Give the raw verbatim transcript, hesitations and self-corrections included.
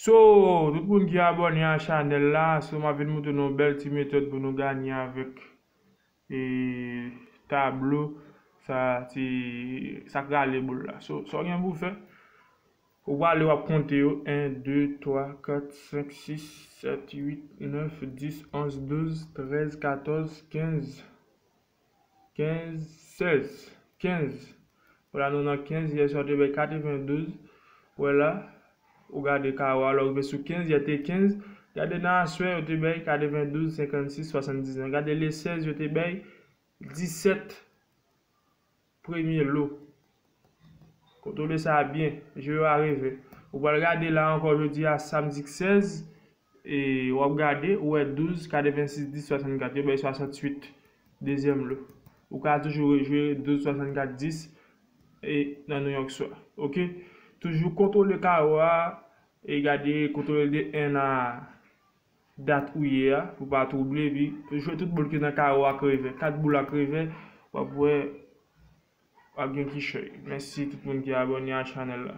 So, tout moun ki abòne a chanèl la, so m ap vin montre nou yon bèl ti metòd pou nou ganye avèk e tablo sa, ti sa k rale boul la. So, sa w gen pou fè, ou prale w ap konte yo, en, de, twa, kat, senk, sis, sèt, uit, nèf, dis, onz, douz, trèz, katòz, kenz, kenz, sèz, kenz. Vwala, nou nan kenz, yè swa te bay katrevendouz. Wè la, ou gade kawo a, lè w rive sou kenz, yè te kenz. Gade nan aswè, yo te bay katrevendouz, senkannsis, swasanndiznèf. Gade le sèz, yo te bay disèt premye lo. Kontwole sa byen, jwe yo a revè. Ou pral gade la ankò jodi a, samdi sèz, e w ap gade, ou wè douz, katrevensis, dis, swasannkat, yo bay swasanntuit, dezyèm lo. Ou ka toujou rejwe douz, swasannkat, dis, e nan New York swa. Oke? Toujou kontwole kawo a, e gade, kontwole de en a dat ou ye a, pou pa twouble, epi jwe tout boul ki nan kawo ak revè. Kat boul ak revè, w ap wè, w ap gen kichòy. Mèsi tout moun ki abòne a chanèl la.